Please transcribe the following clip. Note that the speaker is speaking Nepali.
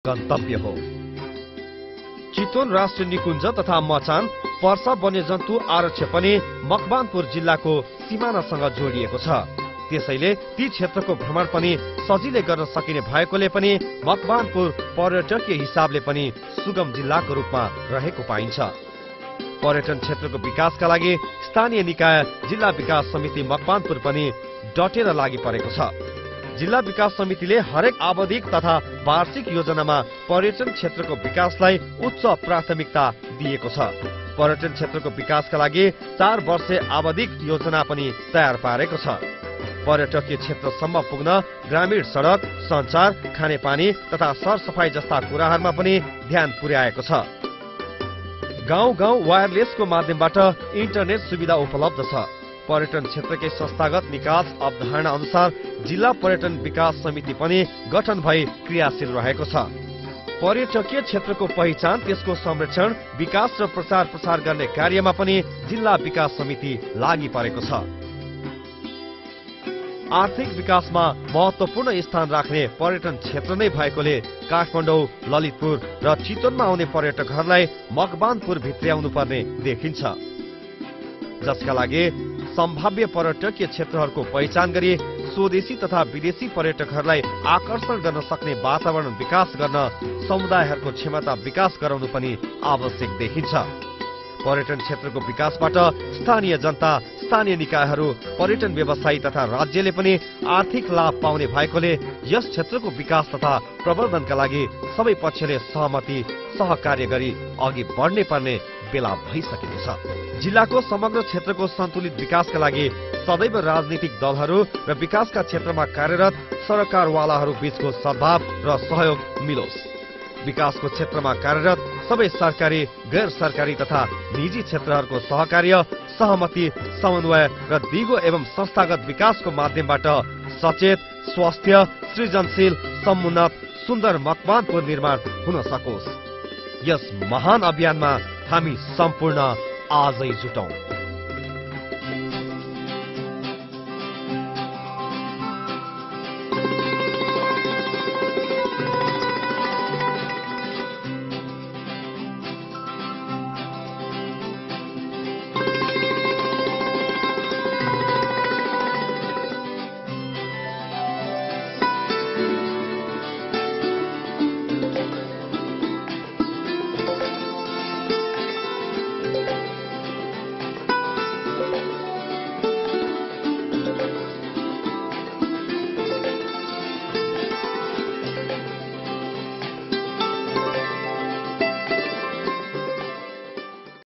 गन्तव्य हो। चितवन राष्ट्रिय निकुञ्ज तथा मचान पर्सा वन्यजन्तु आरक्ष पनि मकवानपुर जिल्लाको सिमानासँग जोडिएको छ। त्यसैले ती क्षेत्रको भ्रमण पनि सजिलै गर्न सकिने भएकोले पनि मकवानपुर पर्यटकीय हिसाबले पनि सुगम जिल्लाको रूपमा रहेको पाइन्छ। पर्यटन क्षेत्रको विकासका लागि स्थानीय निकाय जिल्ला विकास समिति मकवानपुर पनि डटेर लागि परेको छ। जिल्ला विकास समितिले हरेक आवधिक तथा वार्षिक योजनामा पर्यटन क्षेत्रको विकासलाई उच्च प्राथमिकता दिएको छ। पर्यटन क्षेत्रको विकासका लागि 4 वर्षे आवधिक योजना पनि तयार पारेको छ। पर्यटकीय क्षेत्रसम्म पुग्न ग्रामीण सडक, सञ्चार, खानेपानी तथा सरसफाई जस्ता कुराहरूमा पनि ध्यान पुर्याएको छ। गाउँ-गाउँ वायरलेसको माध्यमबाट इन्टरनेट सुविधा उपलब्ध छ। पर्यटन क्षेत्रकै संस्थागत निकास अवधारणा अनुसार जिल्ला पर्यटन विकास समिति पनि गठन भई क्रियाशील रहेको छ। पर्यटकीय क्षेत्रको पहिचान, त्यसको संरक्षण, विकास र प्रचार प्रसार गर्ने कार्यमा पनि जिल्ला विकास समिति लागि परेको छ। आर्थिक विकासमा महत्वपूर्ण स्थान राख्ने पर्यटन क्षेत्र नै भएकोले काठमाडौँ, ललितपुर र चितवनमा आउने पर्यटकहरूलाई मकवानपुर भित्र्याउनु पर्ने देखिन्छ, जसका लागि सम्भाव्य पर्यटकीय क्षेत्रहरूको पहिचान गरी स्वदेशी तथा विदेशी पर्यटकहरूलाई आकर्षण गर्न सक्ने वातावरण विकास गर्न समुदायहरूको क्षमता विकास गराउनु पनि आवश्यक देखिन्छ। पर्यटन क्षेत्रको विकासबाट स्थानीय जनता, स्थानीय निकायहरू, पर्यटन व्यवसायी तथा राज्यले पनि आर्थिक लाभ पाउने भएकोले यस क्षेत्रको विकास तथा प्रवर्धनका लागि सबै पक्षले सहमति, सहकार्य गरी अघि बढ्ने पर्ने बेला भइसकेको छ। जिल्लाको समग्र क्षेत्रको सन्तुलित विकासका लागि सदैव राजनीतिक दलहरू र विकासका क्षेत्रमा कार्यरत सरकारवालाहरू बीचको सद्भाव र सहयोग मिलोस्। विकासको क्षेत्रमा कार्यरत सबै सरकारी, गैर सरकारी तथा निजी क्षेत्रहरूको सहकार्य, सहमति, समन्वय र दिगो एवं संस्थागत विकासको माध्यमबाट सचेत, स्वस्थ, सृजनशील, समुन्नत, सुन्दर मकवानपुर निर्माण हुन सकोस्। यस महान अभियानमा हामी सम्पूर्ण आजै जुटौं।